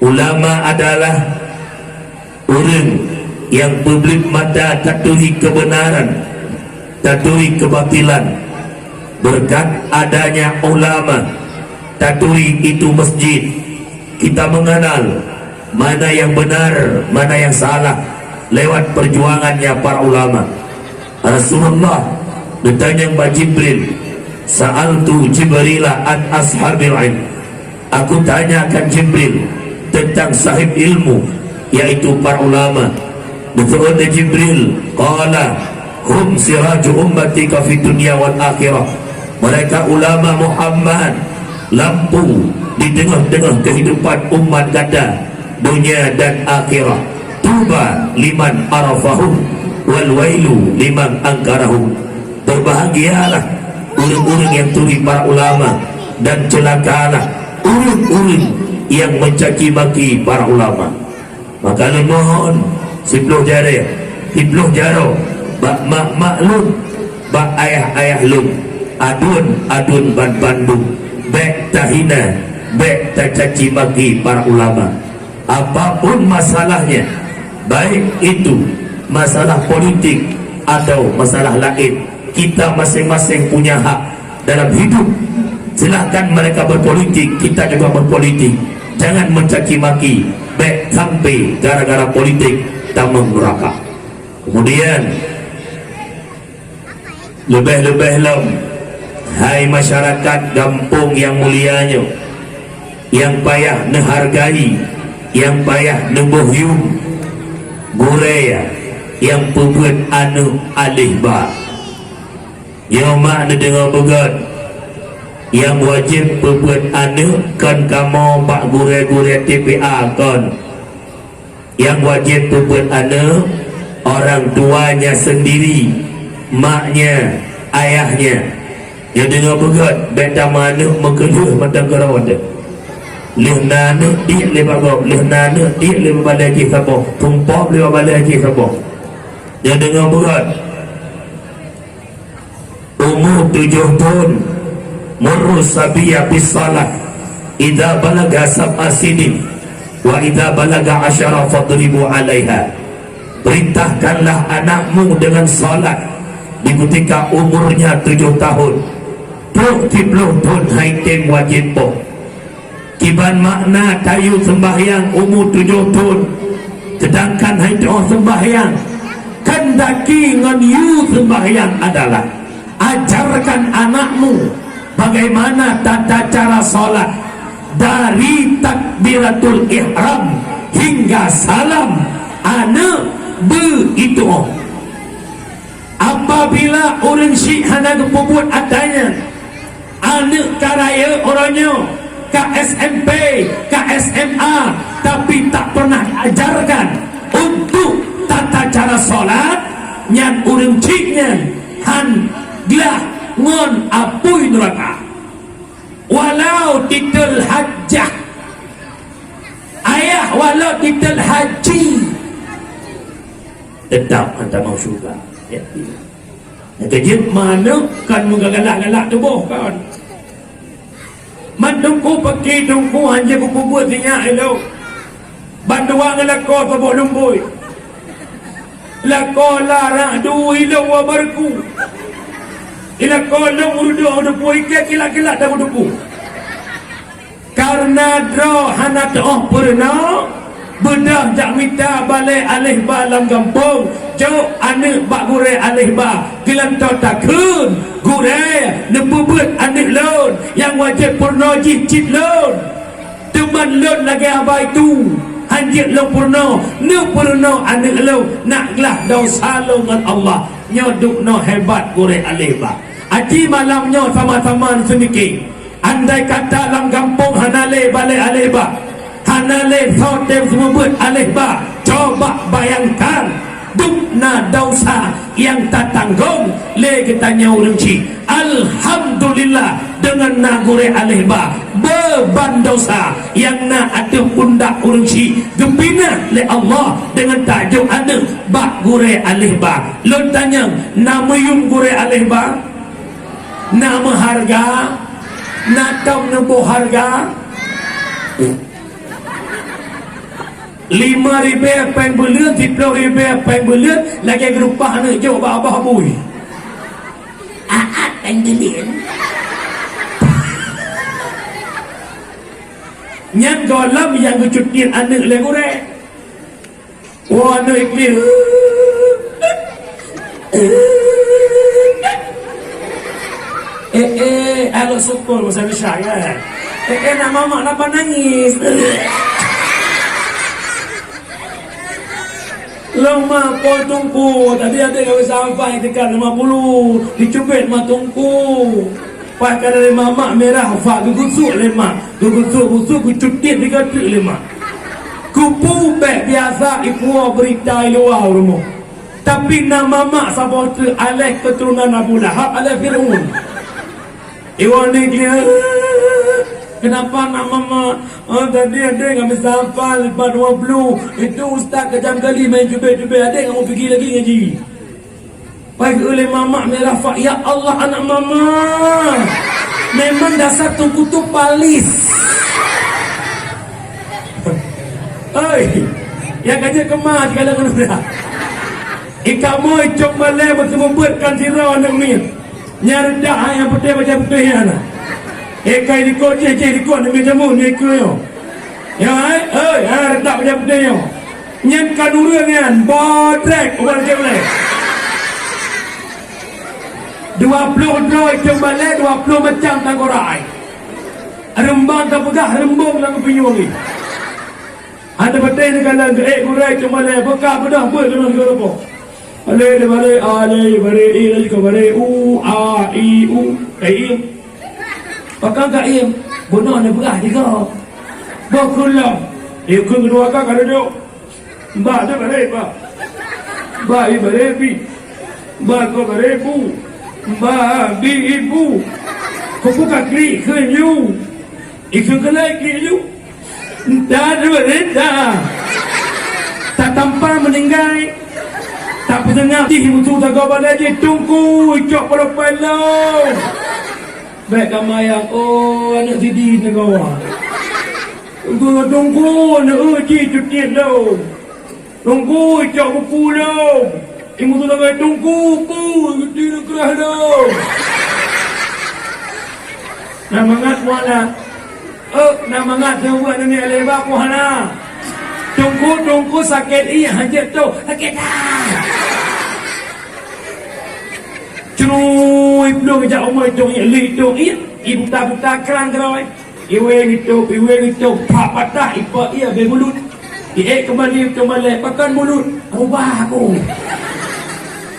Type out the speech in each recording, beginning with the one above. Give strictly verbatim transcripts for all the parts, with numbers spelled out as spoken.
Ulama adalah ureuëng nyang peubleut mata taturi keubeunaran, taturi keubatilan. Beureukat adanya ulama, taturi itu masjid, kita mengenal mana yang benar, mana yang salah lewat perjuangannya para ulama. Rasulullah geutanyong bak Jibril, "Sa'altu Jibrila an ashabil ilm." Aku tanyakan Jibril tentang sahib ilmu, yaitu para ulama. Geuteupeue lé Jibril, qala, "Hum siraju ummati ka fid dunya wal akhirah." Mereka ulama Muhammad, lampu di tengah-tengah kehidupan umat gata, dunia dan akhirat. Tuba liman arafahum, wal wailu liman angkarahum. Berbahagialah ureuëng-ureuëng nyang turi para ulama, dan ceulakalah ureuëng-ureuëng nyang mencaci maki para ulama. Maka lôn mohon, siploh jareueng, siploh jaroe, bak mak-mak lôn, bak ayah-ayah lôn, aduen-aduen banmandum, bék tahina, bék tacaci maki para ulama. Apapun masalahnya, baik itu masalah politik atau masalah laén, kita masing-masing punya hak dalam hidup. Silahkan mereka berpolitik, kita juga berpolitik. Jangan mencaci maki, bék sampai gara-gara politik tamong neuraka. Kemudian, leubeh-leubeh lom, hai masyarakat gampông nyang mulia nyoe, nyang payah neuhargai, nyang payah neuboh yum, gurée nyang peubeuet aneuëk aléh ba. Nyoe mak neudeungoe beugét, nyang wajéb peubeuet aneuëk kon kamoe bak gurée-gurée T P A kon. Nyang wajéb peubeuet aneuëk, orang tuanya sendiri, maknya, ayahnya. Nyoe deungoe beugét, bék tameuaneuëk meukeulheueh mantong keudroe teuh. Lheueh na aneuëk tiek lé bak gob, lheueh na aneuëk tiek lé bak balée jih saboh, tumpok lé bak balée jih saboh. Nyoe deungoe beugét. Umu tujoh thon, muru sabiya bis salah, idza balaga sab'a sinin, wa idza balaga asyara fadribu alaiha. Perintahkanlah anakmu dengan salat di ketika umurnya tujuh tahun. Trok siploh thon hai tem wajéb boh. Kiban makna tayue seumbahyang umu tujoh thon, seudangkan hai teuoh seumbahyang? Keundaki ngon yue seumbahyang adalah ajarkan anakmu bagaimana tata cara salat, dari takbiratul ihram hingga salam, aneuëk beu ituoh. Apabila ureuëng syiek hana geupeubuet atra nyan, aneuëk ka rayeuk uroe nyoe, ka S M P, ka S M A, tapi tak pernah diajarkan untuk tata cara salat, nyan ureuëng syiek nyan han glah ngon apui neuraka. Walau titel hajah, ayah walau titel haji, tetap han tamong syeuruga. Ya. Nyang keujeuet manök kon meugalak-galak tuboh kon. Man teungku paki teungku hanjeuet geupeubuet sinyak ilok. Bandua ngon lakoe saboh lumbôi. Lakoe larak du ilok wa barku. Ilakoe lôn ureudoh deupui iké kilat-kilat dan deupui. Kareuna droe hana teuoh peurunoe, beudôh jak mita balée aléh ba lam gampông, jok aneuëk bak gurée aléh ba, geulantoe takheun, "Gurée, neupeubuet aneuëk lôn, nyang wajéb peurunoe jih cit lôn. Teuma lôn lagée haba itu, hanjeuet lôn peurunoe, neupeurunoe aneuëk lôn, nak glah desya lôn ngon Allah." Nyoe dubnoe hebat gurée aléh ba. Aci malam nyoe sama-sama neuseumiké. Andai kata lam gampông hana lé balée aléh ba, hana lé soe tem seumeubeuet aléh ba, coba bayangkan, dubna desya nyang tatanggong lé geutanyoe ureuëng syiek. Alhamdulillah, deungon na gurée aléh ba, beuban desya nyang na ateueh pundak ureuëng syiek geupinah lé Allah deungon tajok aneuëk bak gurée aléh ba. Lôn tanyong, na meuyum gurée aléh ba? Na meuhareuga? Na tom neuboh hareuga? Lima ribèe péng buleuen, siplôh ribèe péng buleuen, lagèe geurupah aneuk jok bak abah bui. Aat péng buleuen. Nyan gohlom nyang geucut tiet aneuk lé gurèe. Woe aneuk ikli. Eh, eh, alok syukur masa Isya, kan? Eh, eh, nak mamak napa nangis? Lôn ma po teungku, tadi adék gawé sampah nyang tingkat lima puluh, dicubit ma teungku. Pas ka dari mamak mirah fa geugusuk lé mak, geugusuk-gusuk geucut tiet tiga treuk lé mak. Kupu bèk biasa ipuwoe beurita i luwa rumoh. Tapi na mamak saboh treuk aléh keuturonan Abu Lahab, aléh Fir'aun. Iwan ni dia, kenapa na mamak? Oh, tadi adék ngambil sampah lepas dua puluh. Itu ustaz kejam kali main cubit-cubit. Adék nggak mau pergi lagi ngaji. Pai geuh lé mamak mirah fa, "Ya Allah, anak mama. Memang dasar teungku tu palis." Oi, nyang ka jeuet keumah sigohlom ngon udah. Ikamoe cok malèe beuteumeubeuet kan sidroe aneuk miet. Nyan reudah hai nyang putéh bajèe putéh nyan. Eh, kai likot jih, jih likot aneuk miet jameun nyoe ikeue nyoe. Ya, hai, oi, ha, reudah bajèe putéh nyoe. Nyan kan ureueng nyan, bodrek, ubak lagèe ulèe. Dua ploh droe cong balèe, dua ploh macam tangkorak ai. Reumbang tapeugah reumbong lam geupinyueng jih. Hana patéh neukalon geuék gurèe cong balèe, beukah beudôh beuet keunoe sigoe rumoh. Alèh, alèh, alèh, barèe, i, laju ka barèe, u, a, i, u, ka iem. Pakon ka iem? Bunoe neupeugah sigoe. Boh kheun lom. Ikheun keudua ka, ka dudoe. Ba, dua barèe, ba. Ba, i barèe, bi. Ba, dua barèe, bu. Ba, bi, i, bu. Keupeue ka klik kheun yu? Ikheun keulai klik yu. Entah dua rita. Tatampa meuninggai. Tapeuseungab jih musu sagoe balèe jih, "Teungku, icok peurupai lôn." Bèk ka mayang, oh, aneuk sidi sigoe. Teungku, teungku, aneuk jih cut tiet lôn. Teungku, icok buku lôn. Imeutulông teungku, ku, di keurah lôn. Na mangat ku hana. Eh, na mangat seubuet nenek lé bak ku hana. Teungku, teungku sakét ié hanjeuet tu. Sakét dah. Cunui plueng jak umai tong ié, li tong ié. Ibuta-buta kran keuroi. Iweng itôp, iweng itôp, pat patah, ipa ié bèe bulut. Iék keumbali, keumbali, pakon bulut? Rubah aku.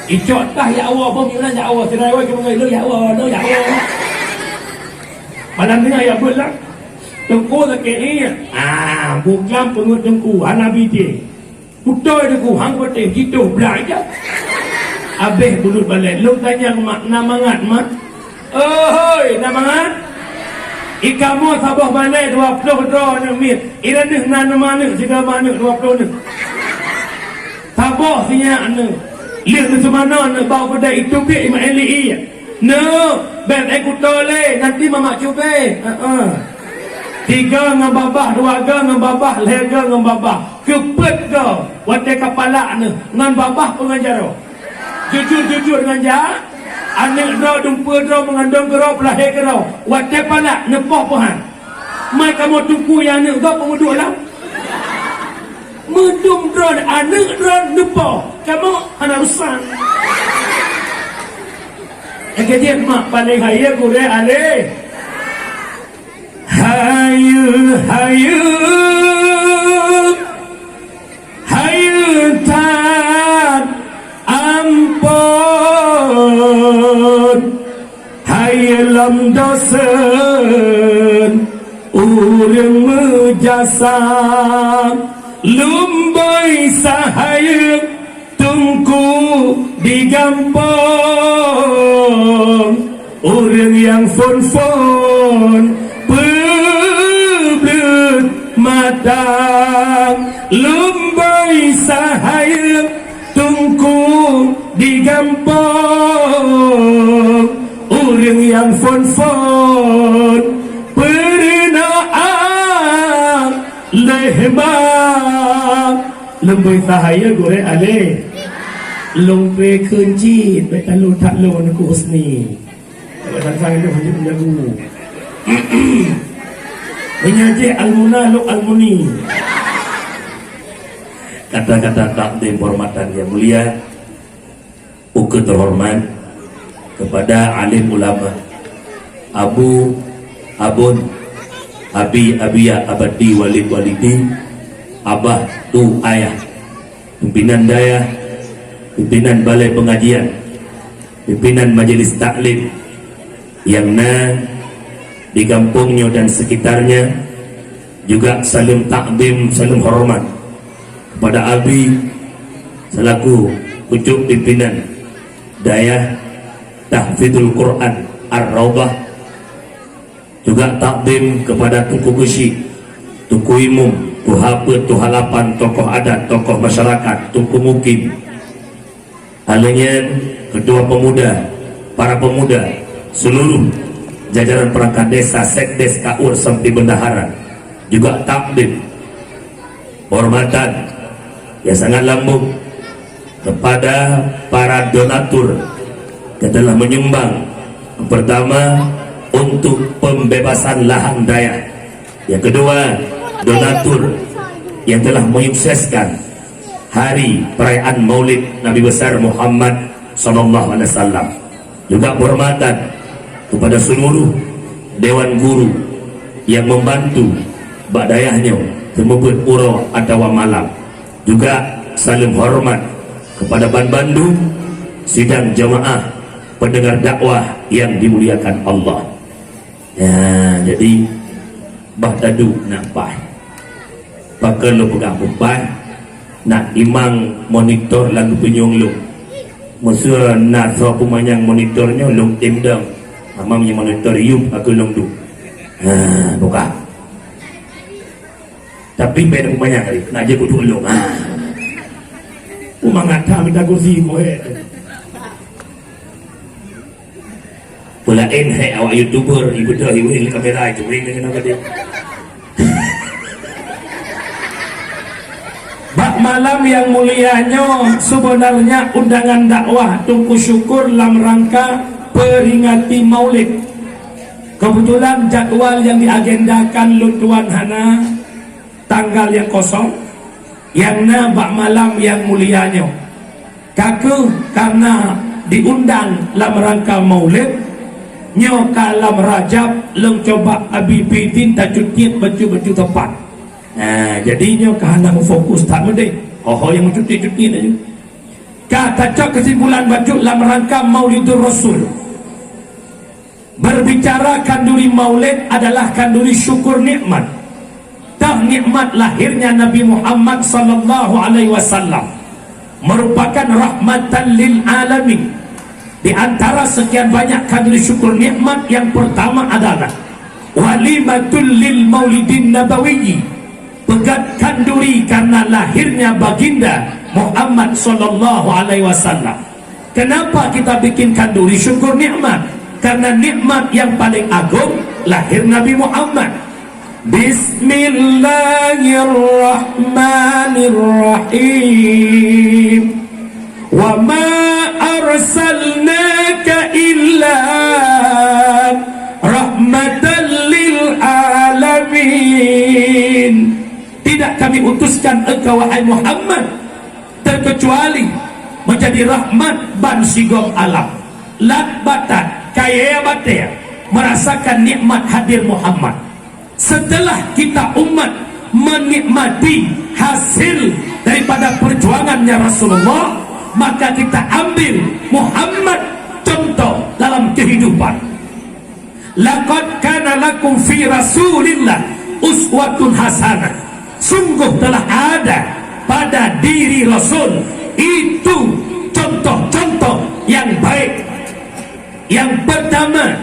Icok tah ya Allah, bom iulan ya Allah, sira iweng keumbali, lo ya Allah, lo ya Allah. Malam ni ya beulah. Teungku sakét ni. Ah, buklam peungeut teungku, hana bidé. Kutôi teungku, hang patéh jitoh blah ija. Abéh bulut balèe, lôn tanyong mak, na mangat mak? Ohoi, na mangat? Ikamoe saboh balèe dua ploh droe aneuk miet. Ireuneuh na nama aneuk, sigoe ma aneuk dua ploh aneuk. Saboh sinyak aneuk. Lheueh neuseumanoe aneuk bak keudè iteubiet imak eli ié. Neuk, bèk ék kuto lé, nanti mamak cubé. Heeh. Tiga ngon babah, dua ga ngon babah, lhèe ga ngon babah. Keupeuet ga, watèe ka palak neuh, ngon babah peue ngon jaroe? Jujur-jujur ngon ja-, aneuk droe, dumpeue droe, meungandong keudroe, peulahé keudroe. Watèe palak, neupoh peuhan. Mai kamoe teungku nyang aneuk gob peumeuduek lam. Meudum droe, aneuk droe, neupoh. Kamoe hana urusan. Nyang keujeuet mak paléng hayeu gurèe aléh. Hayeu, hayeu, hayeu that ampôn. Hayeu lom dosen ureueng meujasa. Lumbôi sahayeu Teungku di gampông, ureueng nyang phôn-phôn peubleut mata, lumbôi sahayeu Teungku di gampông, ureueng nyang phôn-phôn peurunoe Lé hebat, leubeh sahaya gurée alé. Lôn pé kheun cit, bék talu that lôn Teungku Husni. Sang-sang lôn hanjeuet meulagu. Meunyoe jih Almuna, lôn Almuni. Kata-kata takdim penghormatan yang mulia, ukeue terhormat kepada alim ulama, abu, abon, abi, abiya, abadi, walid, walidi, abah, tu, ayah, pimpinan dayah, pimpinan balai pengajian, pimpinan majelis taklim yang na di gampông nyoe dan sekitarnya, juga saleuem takdim, saleuem hormat kepada Abi selaku pucuk pimpinan Dayah Tahfidul Quran Ar-Raudhah, juga takdim kepada Teungku Geuchik, Teungku Imum, Tuha Peuet, Tuha Lapan, tokoh adat, tokoh masyarakat, Teungku Mukim, Aleuh nyan, ketua pemuda, para pemuda, seluruh jajaran perangkat desa, sekdes, kaur sampai bendahara, juga takdim penghormatan yang sangat lambung kepada para donatur yang telah menyumbang, pertama, untuk pembebasan lahan dayah, yang kedua, donatur yang telah menyukseskan hari perayaan Maulid Nabi Besar Muhammad sallallahu alaihi wasallam. Juga penghormatan kepada seluruh dewan guru yang membantu bak dayah nyoe seumeubeuet uroe atawa malam. Juga saleuem hormat kepada banmandum sidang jamaah pendengar dakwah yang dimuliakan Allah. Ya, jadi bah taduek nak paih. Pakon lôn peugah beupaih, nak imang monitor lam geupunyueng lôn. Meuseu na soe peumanyang monitor nyoe lôn tem dong. Ama meunyoe monitor yup aku lôn duek. Ha, buka. Tapi beda peumanyang tadi, nak je kuduek lôn. Ha. Peumangat that mita kursi moe. Peulaén hai awak youtuber, ibeudôh iwéh lé kamera, ituring deungon apa dia. Bak malam yang mulia nyoe, sebenarnya undangan dakwah Teungku Syukur lam rangka peringati Maulid. Kebetulan jadwal yang diagendakan lôn tuan hana tanggal yang kosong, yang na bak malam yang mulia nyoe. Ka keuh karena diundang lam rangka Maulid, nyoe ka lam Rajab lôn coba Abi Bidin tacutiet bacut-bacut tepat. Nah, jadi nyoe ka hana meufokus that meudeh. Ho-ho nyang meucutiet-cutiet laju. Ka tacok kesimpulan bacut lam rangka Maulidur Rasul. Berbicara khanduri Maulid adalah khanduri syukur nikmat. Toh nikmat lahirnya Nabi Muhammad sallallahu alaihi wasallam merupakan rahmatan lil alamin. Di antara sekian banyak khanduri syukur nikmat, yang pertama adalah walimatul lil maulidin nabawiyyi. Peugöt khanduri karena lahirnya baginda Muhammad sallallahu alaihi wasallam. Kenapa kita bikin khanduri syukur nikmat? Karena nikmat yang paling agung lahir Nabi Muhammad. Bismillahirrahmanirrahim. Wa ma arsalnaka illa rahmatan lil alamin. Tidak kami utuskan engkau, wahai Muhammad, terkecuali menjadi rahmat ban sigom alam. Lat batat, kayée batée merasakan nikmat hadir Muhammad. Setelah kita umat menikmati hasil daripada perjuangannya Rasulullah, maka kita ambil Muhammad contoh dalam kehidupan. Laqad kana lakum fi Rasulillah uswatun hasanah. Sungguh telah ada pada diri Rasul itu contoh-contoh yang baik. Yang pertama,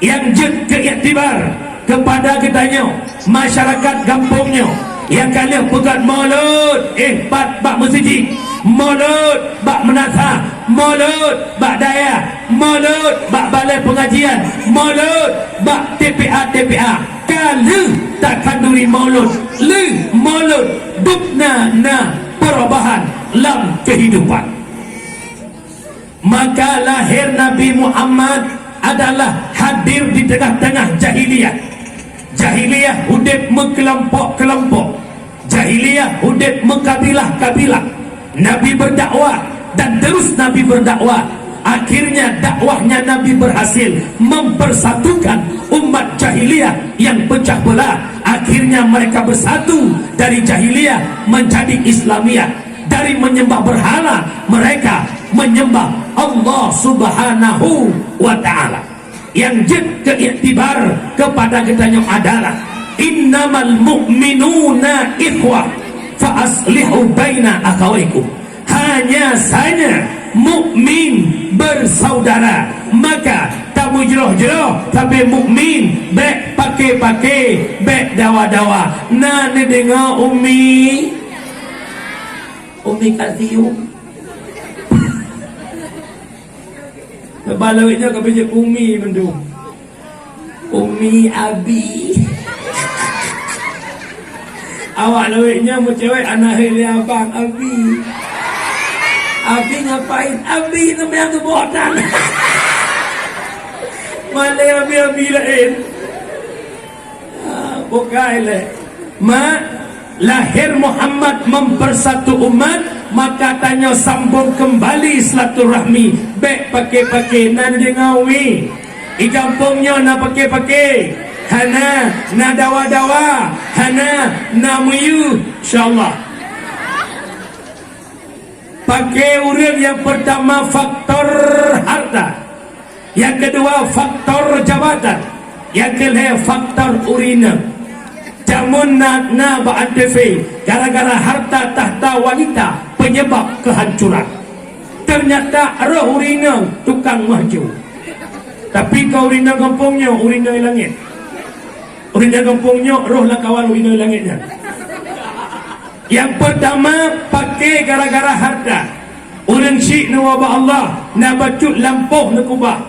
nyang jeuet keu iktibar kepada geutanyoe, masyarakat gampông nyoe, nyang ka lheueh peugöt mulod, eh, pat bak meuseujid, mulod bak meunasah, mulod bak dayah, mulod bak balai pengajian, mulod bak T P A-T P A. Ka lheueh Takhanduri Maulud, lé Maulud dubna na perubahan lam kehidupan. Maka lahir Nabi Muhammad adalah hadir di tengah-tengah jahiliyah. Jahiliyah udeb meukelompok-kelompok. Jahiliyah udeb meukabilah-kabilah. Nabi berdakwah dan terus Nabi berdakwah. Akhirnya dakwahnya Nabi berhasil mempersatukan umat jahiliyah yang pecah belah. Akhirnya mereka bersatu dari jahiliyah menjadi Islamiyah. Dari menyembah berhala, mereka menyembah Allah Subhanahu wa Ta'ala. Nyang jeuet keu iktibar keupada geutanyoe adalah, "Innamal mu'minuna ikhwah, fa aslihu baina akhawaikum." Hanya saja mukmin bersaudara, maka tameujroh-jroh sabe mukmin, bék pake-pake, bék dawa-dawa. Na neudeungoe Umi? Umi Kalsium. Teuma lawét nyoe ka bijéh Umi mandum. Umi Abi. Awak lawét nyoe meucewek aneuk lé abang Abi. Abi ngapain? Abi neubiang tuboh tan. Malée Abi-abi laén. Ah, bukai lé. Mak, lahir Muhammad mempersatu umat, maka tanyoe sambung kembali silaturahmi. Bék pake-pake na neudeungoe. Di gampông nyoe na pake-pake? Hana. Na dawa-dawa? Hana. Na meuyeuh? Insya Allah. Pake ureuëng nyang peurtama faktor harta, nyang keudua faktor jabatan, nyang keulhée faktor ureuëng inong. Jameun na, na bak antv, gara-gara harta tahta wanita penyebab kehancuran. Ternyata roh ureuëng inong tukang meuhanco. Tapi keu ureuëng inong gampông nyoe, ureuëng inong langét. Ureuëng inong gampông nyoe roh lam kawan ureuëng inong langét nyan. Nyang peurtama, pake gara-gara harta. Ureuëng syiek neuwoe bak Allah, na bacut lampôh neukubah.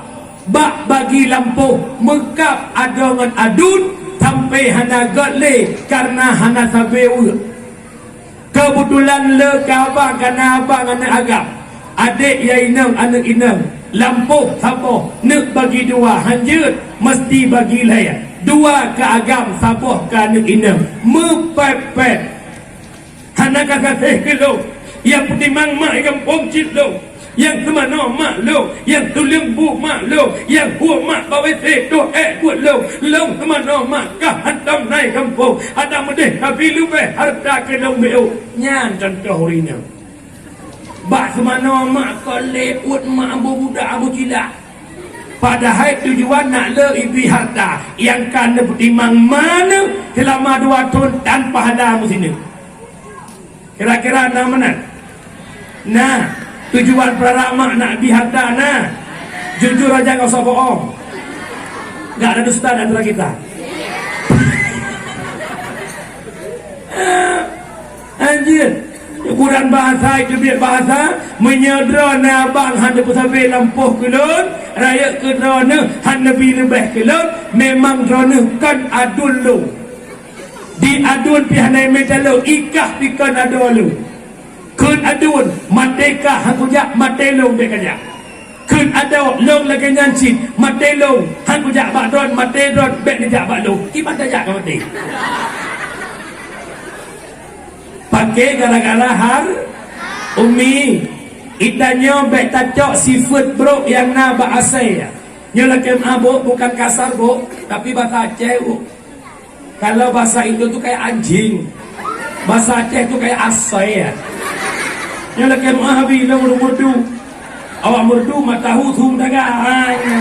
Bak bagi lampôh meukab adoe ngon aduen, sampoe hana göt lé kareuna hana sabe weuek. Keubeutulan le keu abang, kareuna abang aneuk agam. Adék ya inong, aneuk inong, lampôh saboh, neuk bagi dua, hanjeuet, meuseuti bagi lhée. Dua keu agam, saboh keu aneuk inong. Meupét-pét. Hana ka gaséh keu lôn. Nyang peutimang mak i gampông cit lôn. Nyang teumanoe mak lôn. Nyang tuleueng bu mak lôn. Nyang huek mak bak WC toh ék buet lôn. Lôn teumanoe mak ka hantom na i gampông. Adak meudeh ka bi leubeh harta keu lôn B O. Nyan contoh ureuëng inong. Bak seumanoe mak kon lé uet mak abu budak abu cilak. Padahai tujuan nak le ibi harta nyang ka neupeutimang ma neuh seulama dua thon tan pahala meusineuk. Kira-kira na meunan? Na. Tujuan peurara mak nak ibi harta na. Jujur aja, nggak usah bohong. Nggak ada dusta di antara kita. Anjir. Ukuran bahasa, itu biar bahasa, meunyoe droeneuh abang hana peusabe lampôh keu lôn, rayeuk keu droeneuh hana bi leubeh keu lôn, memang droeneuh kon aduen lôn. Di aduen pih hana mita lôn, i kah pih kon adoe lôn. Kheun aduen, maté kah han kujak, maté lôn bék kajak. Kheun adoe, lôn lagée nyan cit, maté lôn han kujak bak droen, maté droen bék neujak bak lôn. Kiban tajak ka maté. Pake gara-gara har-, Umi, itanyoe bék tacok sifeuet brok nyang na bak asai. Nyoe lakée meu'ah, Bu, bukan kasar, Bu, tapi basa Aceh, Bu. Kalau bahasa Indo tu kayak anjing. Bahasa Aceh tu kayak asai, ya. Nyoe lakée meu'ah, Abi, lôn ureuëng Meureudu. Awak Meureudu mata hu thum daga, ha, ya.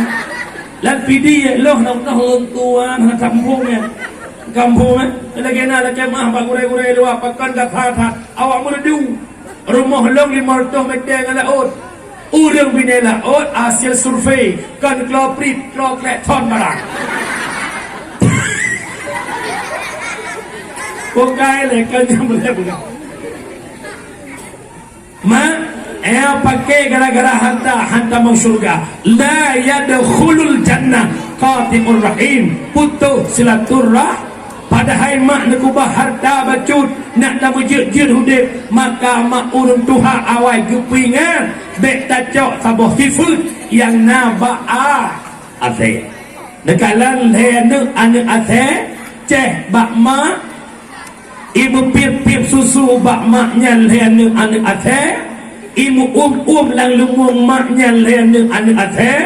Lam Pidie, ya, lôn na udah lôn tuan, ha, kampung, ya. Kampung, ya. Lagée na lakée meu'ah bak gurée-gurée luwa, pakon gata that. Awak Meureudu. Rumoh lôn limong reutôh mètè ngon laôt. Ureuëng binéh laôt hasil survei, kon kloe prit, kloe klek thon barang. Bukai lé, kon nyang beuna-beuna. Ma, eh, pake gara-gara harta han tamong syeuruga. La yadkhulul jannah qati'ur rahim, putoh silaturah-, Padahai mak neukeubah hareuta bacut, nak tameujeuet-jeuet udeb, maka mak ureuëng tuha awai geupeuingat, bék tacok saboh sifeuet nyang na bak a-, asée. Neukalon lhée aneuëk, aneuëk asée, céh bak mak, imeupiep-piep susu bak mak nyan lhée aneuëk, aneuëk asée, imeuuem-uem lam lumueng mak nyan lhée aneuëk, aneuëk asée,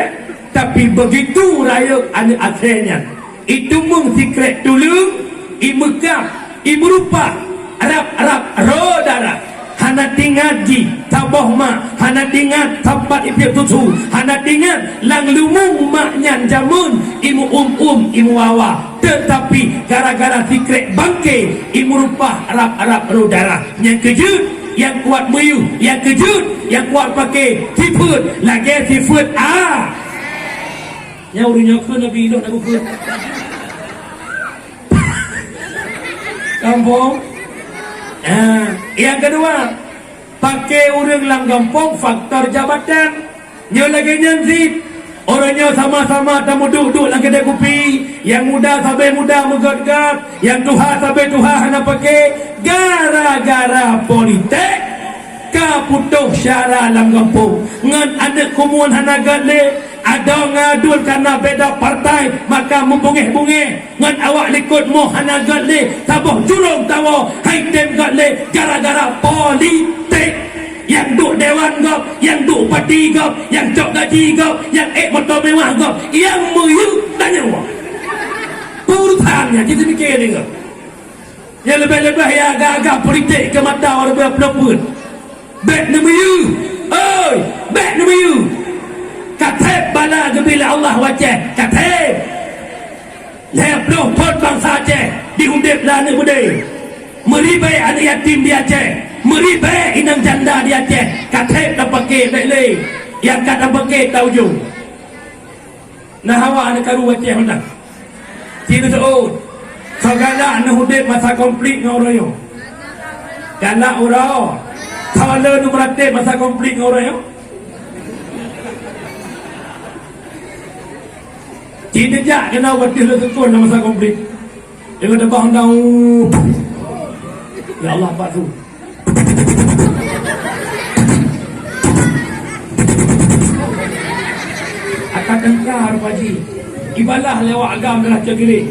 tapi beugitu rayeuk aneuëk asée nyan, iteumeung sikrék tuleueng, imeukab, imeurupah, rab-rab roe darah. Hana tingat jih saboh mak, hana tingat sampat ipiep susu, hana tingat lam lumueng mak nyan jameun imeuuem-uem, imeuwawa. Teutapi gara-gara sikrék bangke, imeurupah rab-rab roe darah. Nyang keujeuet, nyang kuat meuyuh, nyang keujeuet, nyang kuat pake sifeuet, lagée sifeuet a-, nyang ureuëng nyoe keu Nabi Nuh na bukeuet. Gampông. Ah, nyang keudua, pake ureuëng lam gampông faktor jabatan. Nyoe lagée nyan cit, ureuëng nyoe sama-sama tameuduek-duek lam keudée kupi, nyang muda sabe muda meugét-gét, nyang tuha sabe tuha hana pake, gara-gara politek. Ka putôh syara lam gampông, ngon aneuëk keumuen hana gét lé, adoe ngon aduen kana beda partai, maka meubungéh-bungéh, ngon awak likot moh hana gét lé, saboh jurông tawoe hai tem gét lé gara-gara politek. Nyang duek dewan gob, nyang duek bupati gob, nyang cok gaji gob, nyang ék moto mewah gob, nyang meuyeuh tanyoe. Urusan nyan, kita mikir ni gob. Nyang leubeh-leubeh nyang agak-agak politek keu mata ureuëng peuet. Bék neumiyueb, oi, bék neumiyueb. Ka theb bala geubri lé Allah u Aceh, ka theb. Lhée ploh thon bansa Aceh diudeb lé aneuëk beudée. Meuribée aneuëk yatim di Aceh, meuribée inong janda di Aceh, ka theb tapake bék lé. Nyang ka tapake ta ujong. Na hawa aneuk karu Aceh mantong. Ci neuseuôt, soe galak neuh udeb masa konflik ngon uroe nyoe? Galak uroe. Soe le neumeuratéb masa konflik ngon uroe nyoe? Ci neujak keunoe watée lôn seukon lam masa konflik. Deungon teubang dau. Ya Allah, Pak Tu. Akan teuka rupa jih. Ibalah lewat agam dalam cok gireng.